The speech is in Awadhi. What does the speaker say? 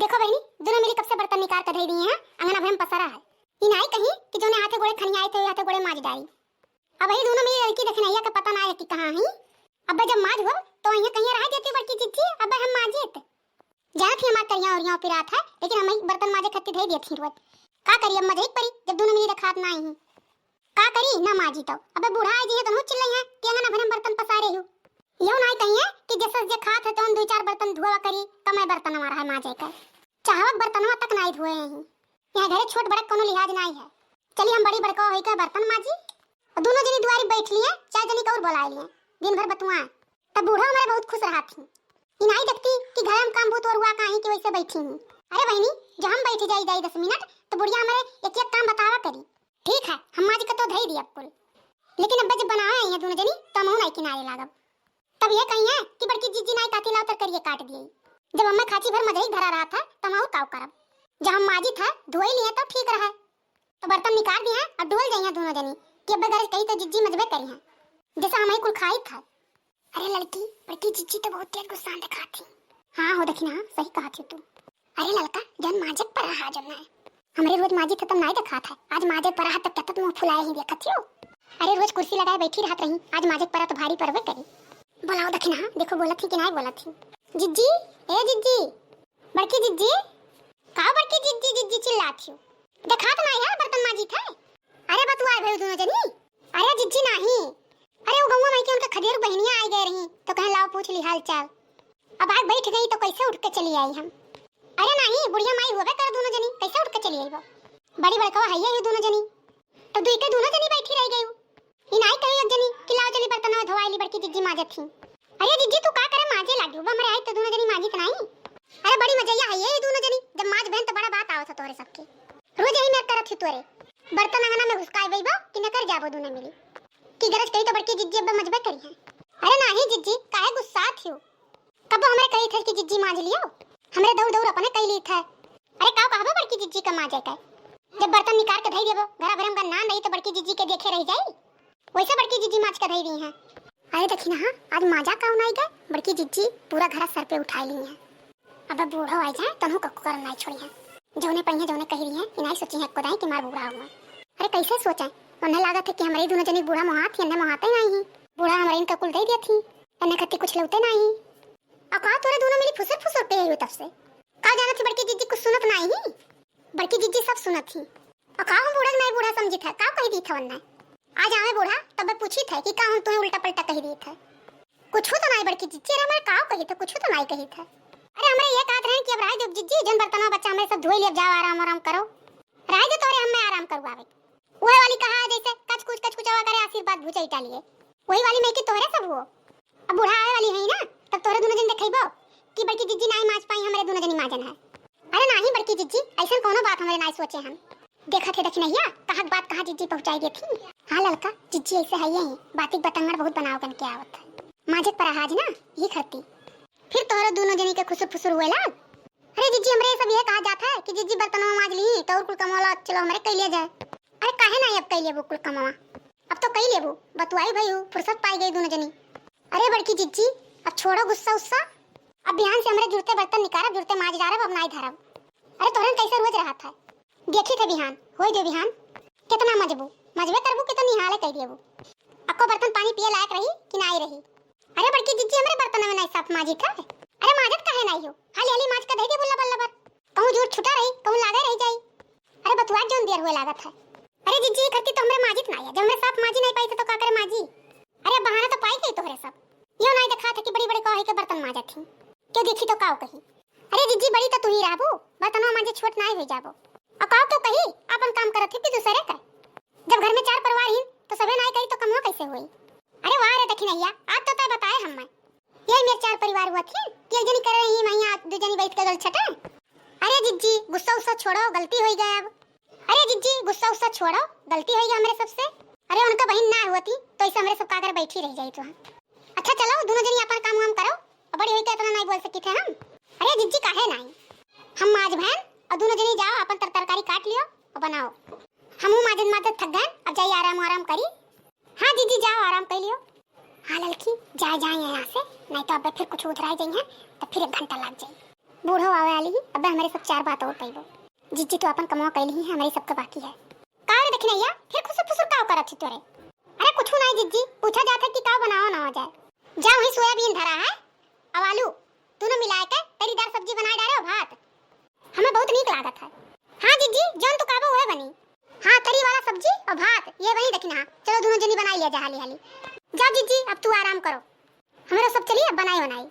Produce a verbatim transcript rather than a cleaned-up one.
देखो बहिनी, दुनो मिली कब से बर्तन निकार के धई दिए हैं, अंगना भर में पसारा है। ई नाई कहीं कि जौने हाथे गोड़े खनियाए थे, हाथे गोड़े माज डारी। अब यही दुनो मिली लड़की देखनैया के पता ना है कि कहाँ ही। अब जब माज हो तो वहीं कहीं रह देती बड़की जिज्जी, अब हम माजित। जानत ही हमार करिया उरिया पिरात है, लेकिन हम ही बर्तन माजे खत्ती धई देत ही रोज। का करी, अब मजे ही परी, जब दुनो मिली देखात ना ही। का करी, ना माजी तो। अबे बूढ़ा आए जी है तो चिल्लाई है कि अंगना भर में बर्तन पसारे हो। यहू नाई कही है कि जैसे जे खात है तो दुई चार बर्तन धुआ करी, तो मैं बर्तन हमारा है माजे का। चाहवक बर्तनवा तक नाई धोए हैं। यहाँ घरे छोट बड़क कोनो लिहाज नाई है। चली हम बड़ी बड़का होई के बर्तन माजी। और दुनो जनी दुआरी बैठ लिए, चार जनी कौर बोलाए लिए। दिन भर बतुआ। तब बूढ़ा हमारे बहुत खुश रहा थी। ई नाई देखती कि घर में काम बहुत वरुआ का ही कि वैसे बैठी ही। अरे बहिनी, जो हम बैठ जाई जाई दस मिनट, तो बुढ़िया हमारे एक एक काम बतावा करी। ठीक है, हम माज के तो धई दी अब कुल, लेकिन अब जब बनावे आई हैं दुनो जनी, तो हमहू नाई किनारे लागब। तब ये कही है कि बड़की जिज्जी नाई काती लाओ तरकरिये काट दिए। जब हमें खाची भर मजही धरा रहा था, तो हम और काव करब? जब हम माजी था, धोई लिए तो ठीक रहा। तो बर्तन निकाल दिए हैं और डोल जाई हैं दुनो जनी कि अब गरज कही तो जिज्जी मजबे करी हैं, जैसा हम ही कुल खाई था। अरे लड़की, बड़की जिज्जी तो बहुत तेज गुस्सा दिखाती। हाँ हो दखिनहा, सही कहा थी तू। अरे ललका, जौन माजक परा हा जौन है। हमरे रोज माजी थे तब नाई देखात है, आज माजक परा हा तब केतना मुँह फुलाए ही देखत हो। अरे रोज कुर्सी लगाए बैठी रहत रही, आज माजक परा तो भारी परबे करी। बोलाओ दखिनहा, देखो बोलत ही कि नाई बोलत ही। जिज्जी, ए जिज्जी, बड़की जिज्जी, का बड़की जिज्जी जिज्जी चिल्लात हो? देखात नाई है बर्तन माजी थे। अरे बतुआए भई दुनो जनी। अरे जिज्जी नाही, अरे वो गौवा माई के उनका खदेरू बहिनिया आई गए रही तो कहे लाओ पूछ ली हाल चाल। अब आग बैठ गई तो कैसे उठ के चली आई हम? अरे नाही, बुढ़िया माई होबे कर दुनो जनी, कैसे उठ के चली आई वो? बड़ी बड़कवा है ये दुनो जनी, तो दुई के दुनो जनी बैठी रह गई। ई नाई कही एक जनी कि लाओ चली बर्तनवा धोवाई ली, बड़की जिज्जी माजत ही। अरे जिज्जी तू का करे माजे लागी, वो हमरे आई तो दुनो जनी माजी के नाही। अरे बड़ी मजैया है ये दुनो जनी, जब माज बहन तो बड़ा बात आवत है तोहरे सबके। रोज यही में करत ही तोरे। बर्तन अंगना में घुसकाए बइबो कि नकर जाबो दुनो मिली। की गरज कही तो बड़की जिज्जी अब्बे मजबे करी है। अरे नाही जिज्जी, काहे गुस्सात हो? कबो हमरे कही थे कि जिज्जी माज लियो, हमरे दौड़ दौड़ अपने कही ली थे। अरे काव कहबो बड़की जिज्जी का माजे के? जब बर्तन निकाल के धई देबो, घरा भरे में गन्ना नहीं तो बड़की जिज्जी के देखे रह जाई। वैसे बड़की जिज्जी माज के धई दी हैं। अरे दखिनहा, आज माजा काव नाई गए, बड़की जिज्जी पूरा घरा सर पे उठाई ली हैं। अब बूढ़ो आई जाए तनहु कक्को करम नाई छोड़ी हैं। जौने पइहे जौने कही रही हैं, इनाई सोची हैं एको दाई कि मार बूढ़ा हुआ। अरे कैसे सोचे? उन्हें लागत है कि हमरे दुनो जनी बूढ़ा मोहात ही, अन्हें मोहाते ही नाई ही। बूढ़ा हमरे इनका कुल दे दिया थी, अन्हें खत्ती कुछ लौते नाई ही। और का तोरे दुनो मिली फुसुर फुसुर पे हो तब से? का जानत ही बड़की जिज्जी कुछ सुनत नाई ही? बड़की जिज्जी सब सुनत ही। और का हम बूढ़ा के नाई बूढ़ा समझी था, का कही दी था वन्ना? आज आवे बूढ़ा तब पूछी था कि का हम तुम्हें उल्टा पलटा कही दी था? कुछ तो नाई बड़की जिज्जी, अरे हमारे का कही था, कुछ तो नाई कही था। अरे हमरे ये कहत रहे कि अब राय देव जिज्जी, जन बर्तनवा बच्चा हमरे सब धोई लिया, जाओ आराम आराम करो। राय दे तोरे हमें आराम करवावे। वह वाली कहा जैसे कच कुच कच कुचावा करे आशीर्वाद भुजई टालिए। वही वाली मैं की तोहरे सब हुओ। अब बूढ़ा आवे वाली है ना, तब तोहरे दुनो जन देखइबो कि बड़की जिज्जी नाई माज पाई, हमरे दुनो जनी माजन है। अरे नाही बड़की जिज्जी, ऐसन कोनो बात हमरे नाई सोचे हम। देखत है दखिनहिया, कहाँ बात कहाँ जिज्जी पहुँचाई देती। हाँ ललका, जिज्जी ऐसे है यही, बातिक बतंगड़ बहुत बनाव कन के आवत है। माजिक पर आज ना, ये खरती। फिर तोहरे दुनो जनी के खुसुर फुसुर हुए लाग। अरे जिज्जी, हमरे सब ये कहा जात है कि जिज्जी बर्तनवा माज ली, तो और कुल कमवा ला चलो हमरे कई लिया जाए। अरे काहे ना अब कई लेबू कुल कमवा? अब तो कई लेबू, बतुआई भई हूँ, फुर्सत पाई गई दुनो जनी। अरे बड़की जिज्जी, अब छोड़ो गुस्सा उस्सा। अब बिहान से हमरे जुरते बर्तन निकारब, जुरते माज डारब, अब नाई धरब। अरे तोहरन कैसे रोज रहत है? देखी थे बिहान, होई जो बिहान। कितना मजबू, मजबे करबू कि तो निहाले कई देबू। अक्को बर्तन पानी पिए लायक रही कि नाई रही? अरे बड़की जिज्जी, हमरे बर्तन में नाई साफ माजी थे। अरे माजत काहे नाई हो? हाली हाली माज के धई देबू लबर लबर। कहूँ जूर छुटा रही, कहूँ लागे रह जाई। अरे बतुआ जौन देर हुए लागत है। अरे जिज्जी, खरती तो हमरे माजित नाई है, जब हमरे साफ माजी नाई पाई थे तो का करे माजी? अरे बहाना तो पाई गई तोहरे सब। यो नाई देखा था कि बड़ी बड़ी कही के बर्तन माजत थी। क्यों देखी तो काव कही? अरे जिज्जी, बड़ी तो तू ही रहबू, बर्तनवा माजे छोट नाई हो जाबो। और काव क्यों कही, अपन काम करत थी कि दूसरे का। जब घर में चार परिवार ही तो सबे नाई कही तो कमवा कैसे हुई? अरे वाह रे दखिनहिया, आज तो तय बताए हम मैं। यही मेरे चार परिवार हुआ थी कि एक जनी करे रही मैया, दू जनी बैठ के गल छटे। अरे जिज्जी, गुस्सा उस्सा छोड़ो, गलती होई गया अब। अरे जिज्जी, गुस्सा उस्सा छोड़ो, गलती होई गया हमरे सबसे। अरे उनका बहिन ना होती तो ऐसे हमरे सब का कर बैठी रह जाई तो। अच्छा चलो, दोनों जनी अपन काम वाम करो, और बड़ी होई तो इतना नहीं बोल सकी थे हम। अरे जिज्जी काहे नहीं, हम माज बहन और दोनों जनी जाओ अपन तर तरकारी काट लियो और बनाओ। हमहू माजत माजत थक गए, अब जाई आराम आराम करी। हाँ जिज्जी जाओ आराम कर लियो। हाँ ललकी, जाए जाए यहाँ से, नहीं तो अब फिर कुछ उधराई जाई है तो फिर एक घंटा लग जाई। बूढ़ो आवे वाली ही, अबे हमरे सब चार बात और पइबो। जिज्जी तो अपन कमवा कइ लिही है, हमरे सब तो बाकी है। का रे दखिनैया, फिर खुसुर फुसुर का करत ही तोरे? अरे कुछु नाहीं जिज्जी, पूछा जात है कि का बनावा ना हो जाए। जा वहीं सोयाबीन धरा है, अब आलू, दोनों मिलाए के तरीदार सब्जी बनाए डारे और भात। हमें बहुत नीक लागत है। हाँ जिज्जी, जौन तू कहबो वह बनी। हाँ, तरी वाला सब्जी और भात, ये बनी दखिनहा। चलो दोनों जनी बनाई लिया जा हाली हाली। जाओ जिज्जी, अब तू आराम करो। हमरो सब चली अब बनाई बनाई।